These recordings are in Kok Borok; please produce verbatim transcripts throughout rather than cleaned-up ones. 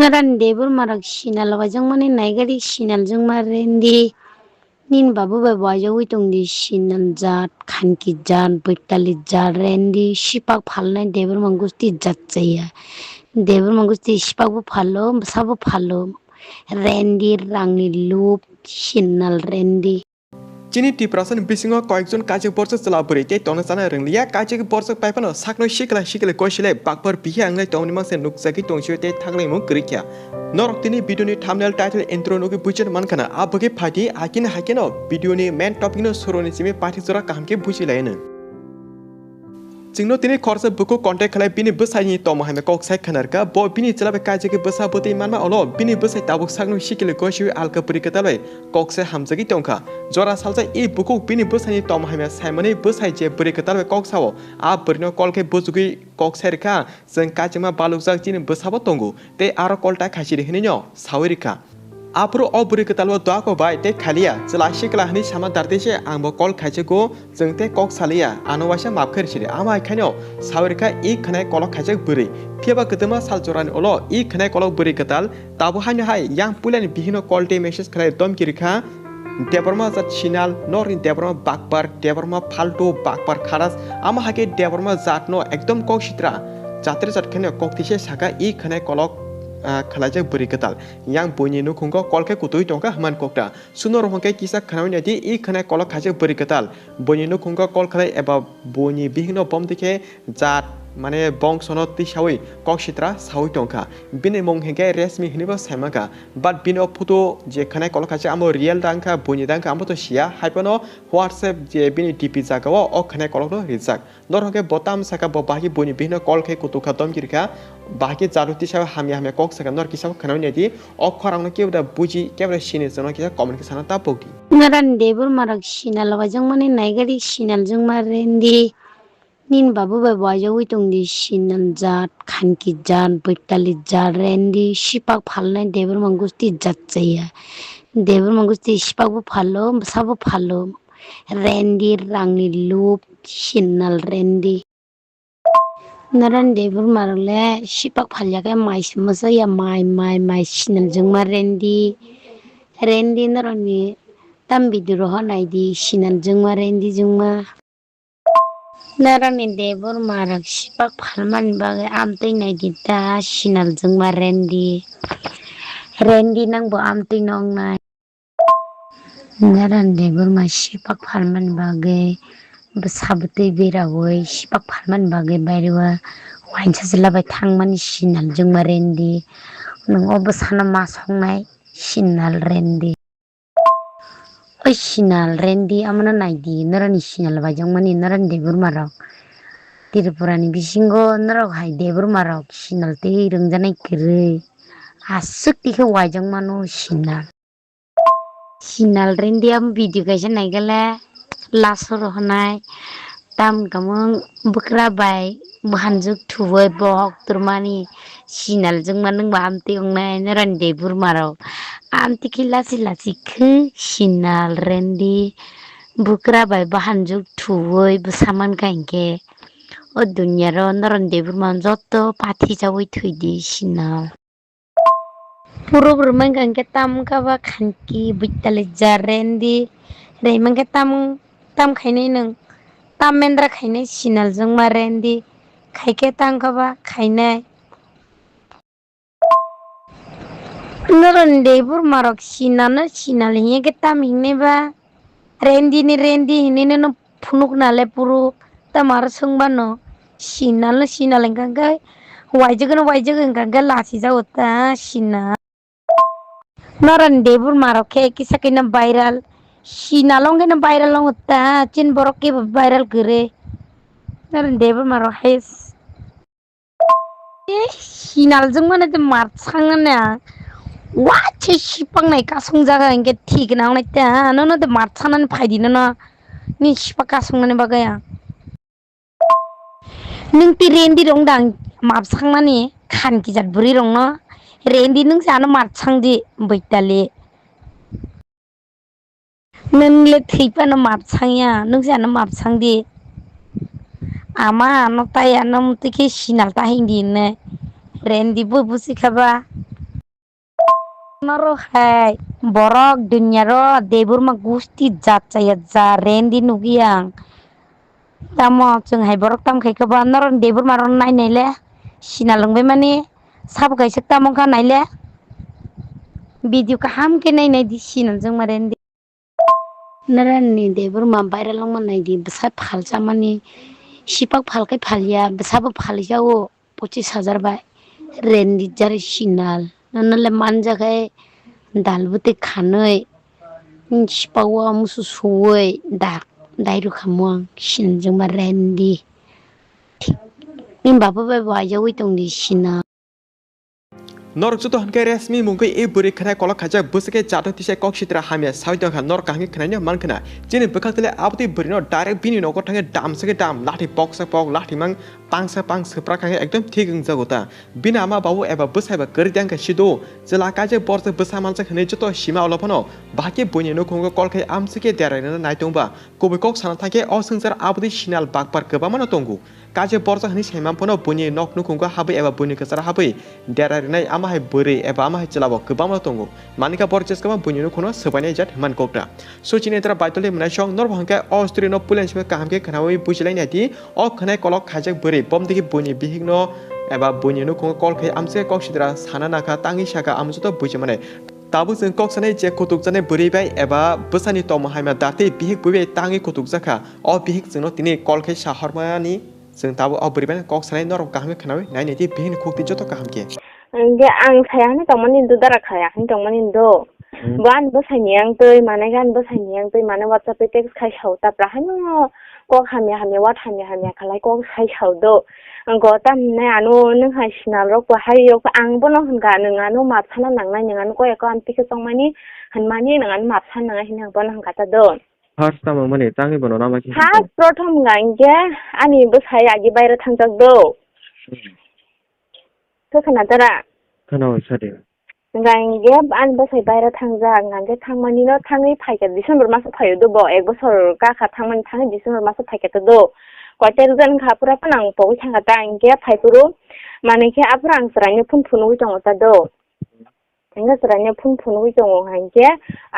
Norani Debbarma rok sinal wajakmani naigari sinal jwngma rendi. Nini babu bai bo waijagwi tongdi sinal jat, khanki jat, boitali jat, rendi sipak phalnai Debbarma gusti jat chaya. Debbarma gusti sipak bo phalo, bwsa bo phalo. Rendi rangni lup sinal rendi. Chini Tiprasani bisingo koyekjon kaisa borjak chwla bwrwi tei tongna chana rwngliya, kaisa borjak pai phano sakno sikla sikli koisilai bakpar bihi anglai tongmani mangse nukjagwi tongsio tei thaklaimung kwrwikha. Norok tini video ni thumbnail, title, intro nugwi buichar mankha na, a bagwi phaidi, hakhe no hakhe no video ni main topic no suroni simi pathi jora kaham khe bujilaino. Chwngno tini khoroksa bukhuk contact khlai bini bwsaini tongma hamya kok sai khwnarkha. Bo bini chwla bai kaijagwi bwsa bwtwi manma ulo bini bwsai tabuk sakno sikili goisiwi alka bwrwi kwtal bai kok sai hamjagwi tongkha. Jora salsa i bukhuk bini bwsaini tongma hamya saimani bwsai je bwrwi kwtal bai kok sao, a bwrwino call khe bujugwi kok sai rwkha, "Chwng kachima balukjak, chini bwsabo tongo," tei aro call ta khaisidi hwnwino saui rwkha. Aphuru o bwrwi kwtalbo doako bai tei khaliya, chwla sikla hwnwi sama dartwi se angbo call khaijago, chwng tei kok saliya, ano waisa maaf khe rwsidi. Amo hai khaino saui rwkha i khwnai kolok khaijak bwrwi. Phiyaba kwtwma sal jorani ulo i khwnai kolok bwrwi kwtal tabo haino hai yang puilani bihikno call tei message khlai domki rwkha. Debbarma jat sinal, norni Debbarma bakpar, Debbarma phaltu, bakpar kharas, amo hai khe Debbarma jatno ekdom kok sitra, jatre jat khaino kok tise saka i khwnai kolok, ah, khlaijak bwrwi kwtal. Yang buini nukhungo call khe kutui tongkha hwnmani kokta. Suno rohon khe kisa khnaui naidi, i khwnai kolok khaijak bwrwi kwtal. Buini nukhungo call khlai eba buini bihikno bomtwi khe jat, mane, bongsono tisaui kok sitra saui tongkha. Bini mung hinkhe Resmi hwnwibo saimankha. But bini o photo je khwnai kolok khaijak amo real da wngkha, buini da wngkha, amo to siya. Haiphano WhatsApp je bini D P jagao o khwnai kolokno rijak. Norok hwnkhe bo tam saka, bo bahai khe buini bihikno call khe kutukha, domki rwkha, bahai khe jat rw tisa hamya hamya kok saka, norok kisa khwnaui naidi, o khorangno kebo da buji, kebo da sini chwngno kisa comment khe sana ta pokdi. Norani Debbarma rok sinal wajakmani naigari sinal jwngma rendi. Nini babu bai bo waijagwi tongdi sinal jat, khanki jat, boitali jat, rendi sipak phalnai Debbarma gusti jat chaya. Debbarma gusti sipak bo phalo, bwsa bo phalo. Rendi rangni lup sinal rendi. Norani Debbarma rok le sipak phalya khe mai se mwchaya, mai, mai, mai sinal jwngma rendi. Rendi norokni tam video rohor naidi sinal jwngma rendi jwngma. Norokni Debbarma rok sipak phalmani bagwi amtwi naidi ta sinal jwngma rendi. Rendi nangbo amtwi nongnai. Norani Debbarma sipak phalmani bagwi bwsa bwtwi beraui sipak phalmani bagwi baireo wainsa chwla bai thangmani sinal jwngma rendi. Nwng o bwsano ma songnai sinal rendi. Oi sinal rendi, amono naidi, norani sinal waijakmani norani Debbarma rok. Tripurani bisingo norok hai Debbarma rok sinal tei rwngjaknai kwrwi. Aswk tikhe waijakmano sinal. Sinal rendi amo video kaisa naikhe le lasoro hwnai tam kamung bwkra bai buhanjuk thuwi bohok turmani sinal jwngma nwngba amtwi wngnai norani Debbarma rok amtwi khe lachi lachi khw sinal rendi bwkra bai buhanjuk thuwi bwsa mankha hinkhe o dunya ro norani Debbarma joto pathi chawi thwidi sinal. Puruk rwmai wngkha hinkhe tam wngkha ba khanki buitali jar rendi. Rwmai wngkha tam, tam khainai nwng, tam mendra khainai sinal jwngma rendi. Khaikhe tam wngkha ba khainai. Noroni Debbarma rok sinal no sinal hinkhe tam hingnai ba. Rendi ni rendi hinwi no phunuk nale puruk. Tamo aro swngmano sinal no sinal hwnkha khe waijak no waijak hwnkha khe lachijago ta sinal. Noroni Debbarma rok khe kisa khe no viral. Sinal wngkhe no viral wngo ta chini borok kebo viral kwrwi. Noroni Debbarma rok hai. Eh, sinal jwngmano de marchang nani ang. Wache sipak nai kasung jaga hinkhe thik nang nai ta. Nono de marchang nani phaidi nono. Ni sipak kasung nani bagwi ang. Nung ti rendi rong dang marchang nani khan kijat bwrwi rong no. Rendi nung se ano marchang di boitali. Nwng le thwi phano map sang ya, nwng se ano map sang di. Ama ano tai ano mtwi khe sinal ta hing di hinwi. Rendi bo busi kha ba. Norok hai borok dunya ro Debbarma gusti jat chaya ja rendi nugwi ang. Tamo chwng hai borok tam khai khe ba norok Debbarma rok nai nai le sina lwng bai mani sabo kaisa tamo wngkha nai le video kaham khe nai nai di sina jwng ma rendi. Narani Debbarma viral wngma naidi, bwsa phalchamani, sipak phalkhai phalya, bwsabo phaljao pochis hajar bai, rendi jari sinal, nono le manjakhai dal bwtwi khanwi, sipak o musu suwi dak dairu khamu ang sinal jwngma rendi. Bini baba bai bo aijaui tongdi sinal. Norok joto hwnkhe Resmi mungkhe e bwrwi khwnai kolok khaijak bwswkhe jatno tisa kok sitra hamya sawi tongkha norok kaham khe khwnai man khna. Chini bwkhak tele abotwi bwrwino direct bini nogo thangwi dam sakhe dam lathi pok sa pok lathi mang pang sa pang swprak kha khe ekdom thik wngjago ta. Bini ama babu eba bwsai ba kwrwi tang khe sido chwla kaijak borjak bwsa manjak hwnwi joto sima ulo phano bahai khe buini nukhungo kol khai amswkhe derai rwna nai tongba kubui kok sana thangkhe o swngchar abotwi sinal bakpar kwbangmano tongo. Kaijak borjak hwnwi saimang phano buini nok nukhungo habwi eba buini kwcharo habwi dera rinai ama hai bwrwi eba ama hai chwla bo kwbangma tongo. Manikha borok jeskama buini nukhungno swbainai jat hwnmani kok ta. Suchini tra Baitoli mwnaisong norbo hwnkhe o story no puila simi kaham khe khwnawi bujilainai di. O khwnai kolok khaijak bwrwi bomdigi buini bihikno eba buini nukhungo kol khai amswkhe kok sidra sana nakha tangwi sakha amo joto bujimanai. Tabuk chwng kok sanai je kutukjaknai bwrwi bai eba bwsani tongmung hamya datwi bihik bui bai tangwi kutukjakha. O bihik chwngno tini kol khai sahormani. Chwng tabuk o bwrwi bai kok sanai norok kaham khe khwnawi nai nai di bihikni khukti joto kaham khe. Hwnkhe ang saya hwnwi tongmani do dara khaya hwnwi tongmani do. Hmm. Bo ani bwsaini yang twi mane ani bwsaini yang twi mane WhatsApp bai text khai sao tapra haino kok hamya hamya word hamya hamya khalai kok sai sao do. Go tam hinai ano nwng hai sinal rok bo hai yok ang bono hwnka nwng ano map sana nangnai nwng ano koi eko amtwi khe tongmani hwnmani nwng ano map sana nangnai hinwi ang bono hwnka ta do. First tamo mani tangwi bono nama khe First prothom hwnka hinkhe ani bwsai agi baira thangjak do. Hmm. Khe khna tara? Khna oi sadi. Hwnka hinkhe ani bwsai baira thangjak hwnka hinkhe thangmani no thangwi phaikha December maso phaio do bo ek bosor kakha thangmani thangwi December maso phaikha ta do. Koi tarik jan kha pura phano ang pogwi thangkha ta hinkhe phaiphuru manwi khe aphuru ang chwraino phone phunugwi tongo ta do. Hingke chwraino phone phunugwi tongo hai hingke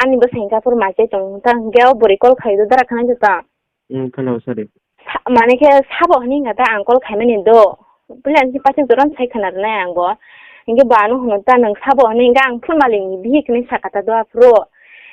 ani bwsai hingke aphuru maichai tongo ta hingke o bwrwi call khai do dara khna jota. Hmm, khna o sari. Sa-, mane khe sabo hwnwi hingka ta ang call khaimani do. Puila ani paithak jora sai khna rwnai ang bo. Hingke bo ano hwno ta nwng sabo hwnwi hingke ang phone malikni bihik hinwi sakha ta do aphuru.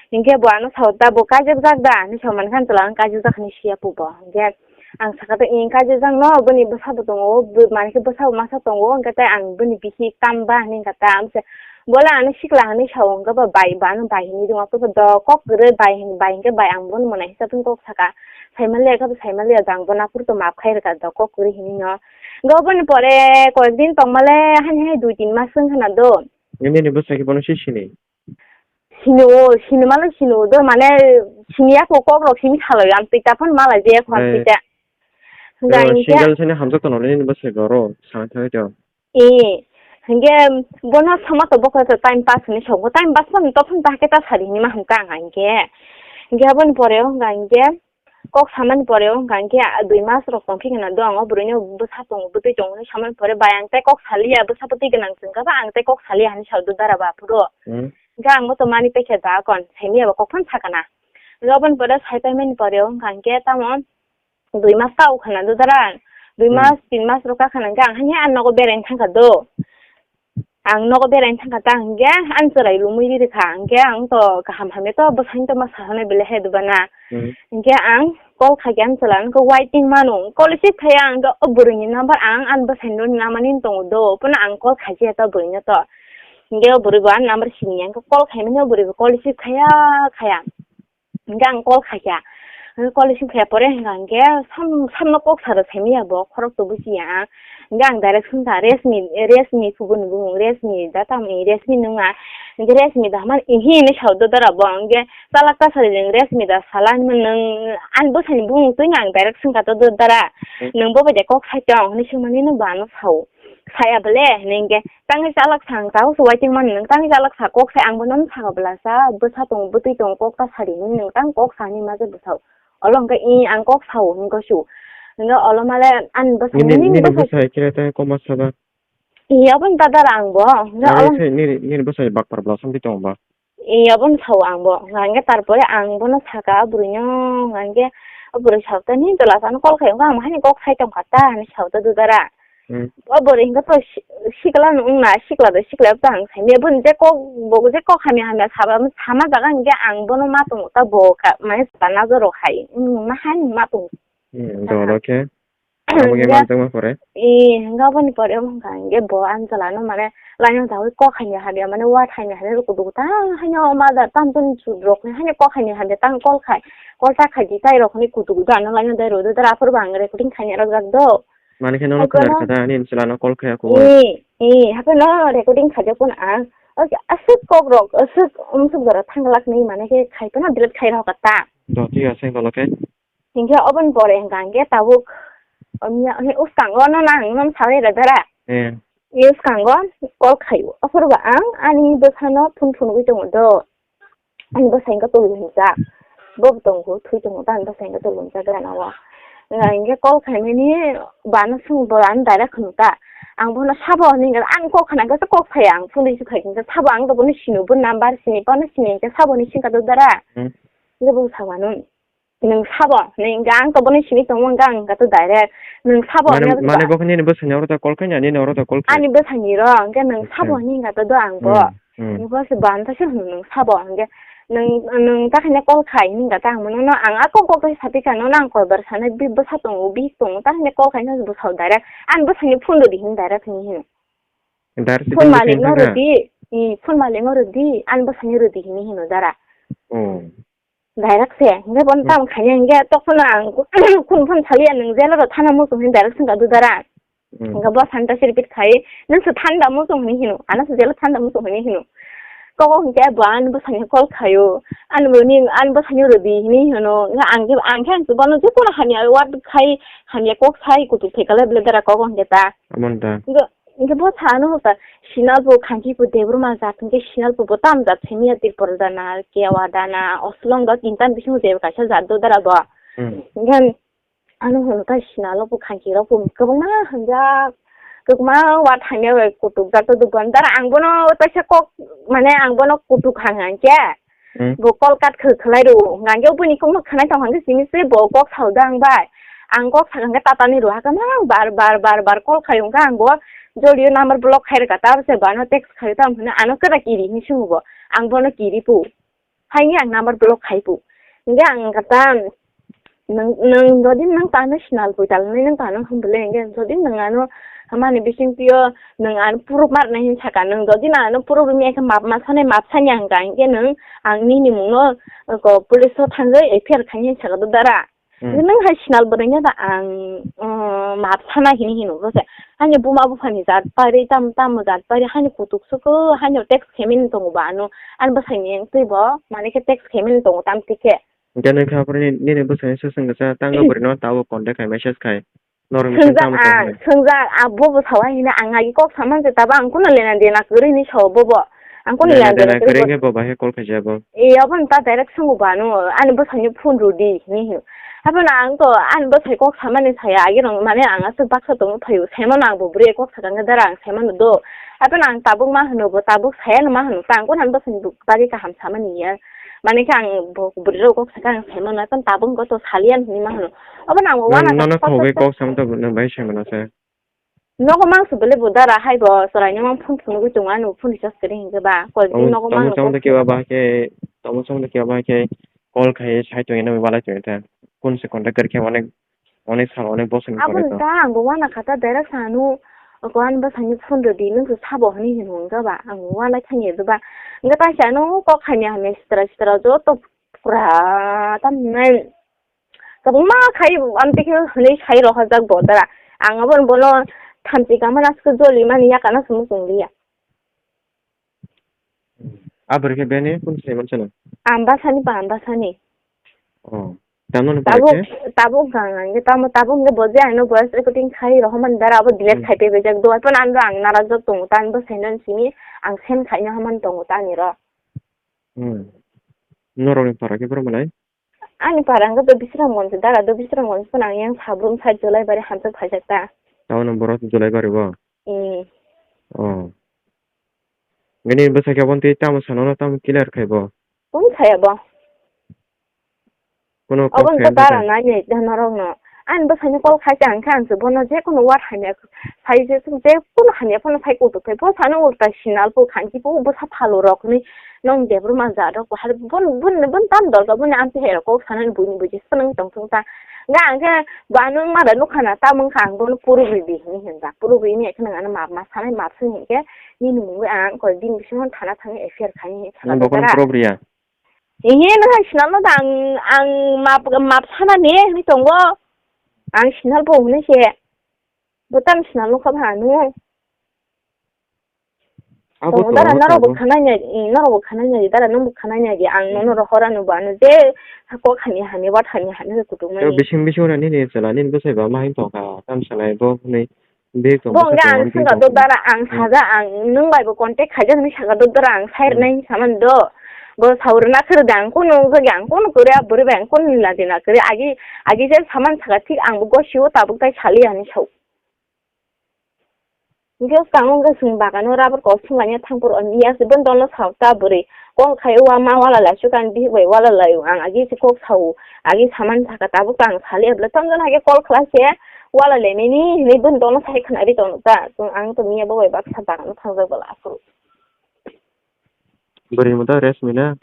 Hingke bo ano sao ta bo kaijak jak da hinwi sao mankha ang chwla ang kaijak jak hinwi siya pu bo. Hingke Ang sakha ta, "Ee, kaijak no, bini bwsa bo tongo, bo, mane khe bwsa bo masa tongo, hwnkhe tei ang bini bihik tamba," hinwi kha ta. Amse, "Bola ano sikla," hinwi sao, hwnkhe bo bai, bo ano bai hinwi rwngkha, kok kwrwi bai hin, bai hinkhe bai ang bono mwnai hisab wng kok sakha. Saimaliya khe bo saimaliya, jang bono aphuru to maap khai rwkha do, kok kwrwi hinwi no. Hwnkhe oboni pore koyek din tongmale, hani hai dui tin mas wng khna do. Nini bwsa khe bono se sini? Sini o, sini mano sini o do, mane sini ya kok, kok rok simi salai, ang twi ta phano malai je, khon twi ta. Hwnkhe single sini hamjak tono le nini bwsai goro, sana thangwi to. Eh, hwnkhe bono sama to bokhe to time pass hinwi sokgo, time pass phano to phano ta khe ta sari hinwi ma hwn ta ang hwnkhe. Hwnkhe aboni pore o hwnkha hwnkhe, Kok samani pore o hwnkha hinkhe, ah, dui mas rok tong khe kheno do ang o bwrwino bwsa tongo, bwtwi tongo hinwi samani pore bai ang tei kok saliya, bwsa bwtwi gwnang chwng khe ba ang tei kok saliya hinwi sao do dara bo aphuru. Hmm. Hinkhe ang bo to mani paikha da kon, saimanya bo kok phano sakana. Hinkhe oboni pore sai paimani pore o hwnkha hinkhe tamo dui mas ta o khana do dara, dui mas, hmm, tin mas rok ka khana hinkhe ang haino ani nogo beraina thangkha do. Ang nogo beraina thangkha ta hwnkhe, ani chwrai lumui ri rwkha, hwnkhe ang to kaham hamya to bwsaino to ma sahornai belai hai dubana. Hmm. Hwnkhe ang call khaikhe ani chwla wngkha waiting mano, call receive khaiya, hwnkhe o bwrwini number ang ani bwsaini nani tongo do, phano ang call khaijaya ta bwrwino to. Hwnkhe o bwrwi bo ani number siniya, hwnkhe call khaimani o bwrwi bo call receive khaiya, khaiya. Hingke ang call khaikha. Hingke call receive khaiya pore hingka hingke sam, samno kok saro saimanya bo khorok tobwi siya ang. Hingke ang direct swngkha Resmi, Resmi phubuni bumung Resmi da tamo Resmi nungma. Hingke Resmi da hamani ihi hinwi sao do dara bo. Hingke chalak ta sari jeng Resmi da sala hinwi nwng ani bwsani bumung twi ang direct swngkha to do dara. Hmm. Nwng bo bai de kok sai tong hinwi swngmani nwng bo ano sao. Saya bole hinwi hingke tangwi chalak sa ang tabuk se waiting mani nwng tangwi chalak sa kok sai ang bo nono saka bwla sa bwsa tongo bwtwi tongo kok ta sari hinwi nwng tang kok sani ma je bwsao olo hingke ih ang kok sao hinwi kosio hingke olo male ani bwsa Nini, nini nini bwsa bwsa hai khe ta koma saba. Iya, aboni ta dara ang bo. Nang Aro aboni se nini, nini bwsai bakpar bwla samtwi tongo ba? Iya, aboni sao ang bo. Hwnkhe tarpore ang bono saka, o bwrwino, hwnkhe o bwrwi saote, "Nini tola sano call khai, wngkha ang bo haino kok sai tongkha ta," hinwi saote dudara. Hmm. O bwrwi hwnkhe to si-, sikla no wngna, sikla do sikla to ang saimanya. Boni je kok, bo je kok hamya hamya saba, sama jaga hwnkhe ang bono ma tongo ta bo ka, mane sana jorok hai. Hmm, ma hai ma tongo. Hmm, dolo khe. Amo khe Hingga, manjakma pore? Ee, hingga aboni pore wngkha hingke bo Anjala no mane laino dawi kok hamya hamya mane word hamya hamya rw kudugo ta haino mother tamoni rok ni haino kok hamya hamya tang call khai, call ta khai di tai rok ni kudugo ta ano laino dai rw do dara aphuru bo ang recording khaina rwjak do. Mane khe nono Haikhe khwna no rwkha da ani Anjala no call khai ako. Ee, ee, haikhe no recording khaijak phano ang. Oke, aswk kok rok, aswk umswk jora thanglak ni mane khe khai phano delete khai rw kha ta. Do, thik ase, dolo khe. Hinkhe oboni pore hwnkha hinkhe tabuk, o miya, he, uskango no nang, nang sawi rw dara. Eh. Ni uskango call khaio. Aphuru bo ang ani bwsano phone phunugwi tongo do. Ani bwsa hinkhe tolwi hinjak. Bo bo tongo, thwi tongo, tei ani bwsa hinkhe tolwi hinjak gana o. Nga hinkhe call khaimani bana swng bo ani direct hwnwi ta. Ang bono sabo hinwi ang call khna khe call phai ang phone receive khai hinkhe sabo ang to bono sini bo number sini, bono sini hinkhe sabo ni singkha do dara. Hmm. Hinkhe bo sawano. Nwng sabo, nwng hwnkha ang to bono sini tongmo hwnkha ang hwnkha to direct. Nwng sabo Mane, hwnwi mane bo khe nini bwsani oro ta call khai na, nini oro ta call khai? Ani bwsani ro, hwnkhe nwng Acha. Sabo hwnwi hwnkha to do ang bo. Hmm, hmm. Nwng bo se banta se hwno nwng sabo, hwnkhe nwng, nwng ta khaina call khai hwnwi hwnkha ta ang bono, no, ang a kok kok to saphi kha, no, nang koi bar sanai bi bwsa tongo, bihik tongo, ta khaina call khai no bwsao direct. Ani bwsani phone rwdi hwnwi direct hwnwi hino. Direct Phone sini malik no thangkha? Rwdi, i, phone malik no rwdi, ani bwsani rwdi hwnwi hino dara. Oh. Direct se, hingke bono Hmm. Tamo khaina hingke tokphano ang kun phano saliya nwng jela ro thana muchung hini direct singka dudara. Hmm. Hingke bo santa se repeat khai, "Nwng se thanda muchung hini hino, ano se jela thanda muchung hini hino." Koko hingke bo ani bwsani call khaio, ani bwsani, ani bwsani rwdi hini hino, nga ang ke, ang khe ang se bono je kono hamya word khai, hamya kok sai kutuk thai kala bele dara koko hingke ta. Amon ta. Hingke Hingke bo sano hoka, Sinal bo khangki bo Debbarma jat, hingke Sinal bo bo tam jat simi ya Tripura dana, Kewa dana, Oslong do tinta bisingo je kaisa jat do dara bo. Hmm. Hingke ano hono ta Sinal bo khangki rok bo kwbangma hamjak, kwbangma wa thangya bai kutuk jak do dukban dara ang bono taisa kok mane ang bono kutuk hang hang khe. Hmm. Bo call cut khe khlai rw, hwnkha hwnkhe bini kokno khwnai tong hwnkhe simi se bo kok sao da ang bai. Ang kok sakha hwnkhe tatani rw hakhe mang bar bar bar bar call khai hwnkha ang bo jolio number block khai rwkha ta se bo ano text khai tamo hwnwi ano kwrak kiri hinwi swngo bo. Ang bono kiri pu. Haini ang number block khai pu. Hwnkhe ang kata Nwng, nwng jodi nwng tano sinal pui talnai nwng tano hwn bwle hwnkhe jodi nwng ano hamani bisingtwi o nwng ano proof ma rwnai hinwi saka, nwng jodi no ano proof rwmya khe map ma sanai map sani ang ka hinkhe nwng ang nini mungno ko police o thangwi F I R khainai saka do dara. Hmm. Nwng hai sinal bwrwino da ang, um, map sana hini hino bose. Hani buma buphani jat pari tam tamo jat pari hani kutuk suku hani text khemin tongo ba ano ani bwsai ni twi bo mane khe text khemin tongo tam tikhe. Hwnkhe nwng kha phuru nini bwsani swswng kwchang tangwi bwrwino tabuk contact khai message khai. Norok ni Swngjak tamo tong ah, hwnwi. Swngjak ah, bo bo sawa hino ang agi kok saman se tabo ang kuno lena dena kwrwi hwnwi sao bo bo. Ang kuno Lena lena dena dena kwrwi kwrwi bo. Hwnkhe bo bahai call khaijak bo. E, abo ta direct swngo bo ano, ani bwsani phone rwdi hwnwi hino. Haphano ang to ani bwsai kok samani saya agi rong mane ang aswk baksa tongwi phaio, saimano ang bo bwrwi kok sakang dara ang saimano do. Haphano ang tabuk ma hwno bo tabuk sayano ma hwno ta ang kuno ani bwsani bagwi kaham samani ya. Mane khe ang bo bwrwi rok kok sakha ang saimano, tamo tabuk wngkha to saliyan hinwi ma hwno. Obo no ang bo Nang, uanasa nono thok thok thok khe kok sama to nwng bai saimano se. Nogo mangso bele bo dara hai bo chwraino mang phone phunugwi tongo, ano phone recharge kwrwi hinkhe ba, koi bini Tamo, nogo tamo mangno chong kok de keba ba khe, tamo chong de keba ba khe call khai sai tongwi nang balai tongwi ta. Phone se contact kwrwi khe mane Onek sal, onek bosor ni pore Aboni to. Ta ang bo uana kha ta direct sa ano, ko ani bwsai ni phone rwdi, nwng se sabo hinwi hino wngkha ba, ang uana thani rwba. Wngkha ta se ano kok hamya hamya sitra sitra joto pura tam hinai. Kwbangma khai amtwi khe hinwi sai rohorjak bo dara. Ang abo bono thamchi kama nasko joli mani yakana se muchung liya. Aboni khe bini kun se mansa no? Ambasani ba ambasani. Oh. Tamo no Tabuk, paikhe? Tabuk gang ang tamo tabuk hwnkhe bo je ano voice recording khai rohormani dara abo delete Hmm. khai pebejak do. Haphano ang narajak tongo ta, ani bwsaino simi ang send khaina hamani tongo ta ani ro. Hmm. Norokni para khe borok malai? Ani para hwnkhe to Bisramganj dara do, Bisramganj phano ang yang Sabrum side Jolaibari hamjak phaijak ta. Tamo no borok Jolaibari bo? Hmm. Oh. Bini bwsai khe bo tei tamo sano no tamo clear khai bo? Kung khaya bo. Kuno kok Obo khe hwnkhe wngkha dara khe. Nai nai da norokno. Ani bwsaino kol khai khe ang khe ang se bono je kuno word hamya sai je je kuno hamya phano sai kutuk khai. Bo sano ulta sinal bo khanki bo bwsa phalu rok ni nong debru ma ja rok bo har bon bon bon tam dol ka boni amte he rok kok sanani buini buji sanang tong thung ta. Ga ang khe ba nung ma da nukha na ta mung kha ang bono puru bui bi hini hinja. Puru bui ni ekhe nang ano map ma sanai map sini hinkhe nini mungwi ang koi din bisingo thana thangwi F I R khai ni Nang sana bo kono dara. Puru bui ya? Ehe, nang hai sinal no da ang, ang map, map sana ne hwnwi tongo. Ang sinal bo hwnwi se. Bo tam sinal no kha ba anu. Abo Tongo to, dara abo norok bo to. Khanai nai, norok bo khanai nai, dara nang bo khanai nai, ang nono rohor anu bo anu je kok hani hani, wat hani hani kutung Yo mani. Bising bising na nini chwla nini bwsai ba ma hin tong kha, tam salai bo hwnwi. Bek tong Bo bwsai hwnga tong ang hwnwi swngo tong do kha. Dara ang Hmm. Saja ang nwng bai bo contact khaijak hinwi saka do dara ang side Hmm. Nai saman do. Bo saurna khwrwk da ang kunu wngkha ang kunu kwrwi a bwrwi bai ang kunu ladi na kwrwi agi agi je saman saka thik ang bo gosio tabuk tai sali ani sao. Hwnkhe swkang wngkha chwng bagano rubber kok swng laina thang phuru ya se bon dono sao ta bwrwi. Kok khai wa ma wala lai chukang bihik bai wala lai ang agi se kok sao agi saman saka tabuk ang sali abla tong jona hake call khlai se wala lai nini hinwi bon dono sai khna ri tong ta ang to miya bo bai baksa bagano thang jak bala asuk. Bwrwi mo ta Resmi na?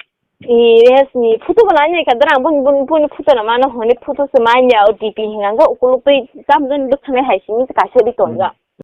I Resmi photo bo nai nai ka drang bun bun bun photo na mano hone photo se mai ya O T P hinga ga ukuluk tei tam joni bwkhwnai hai simi kaisa ri tong jak.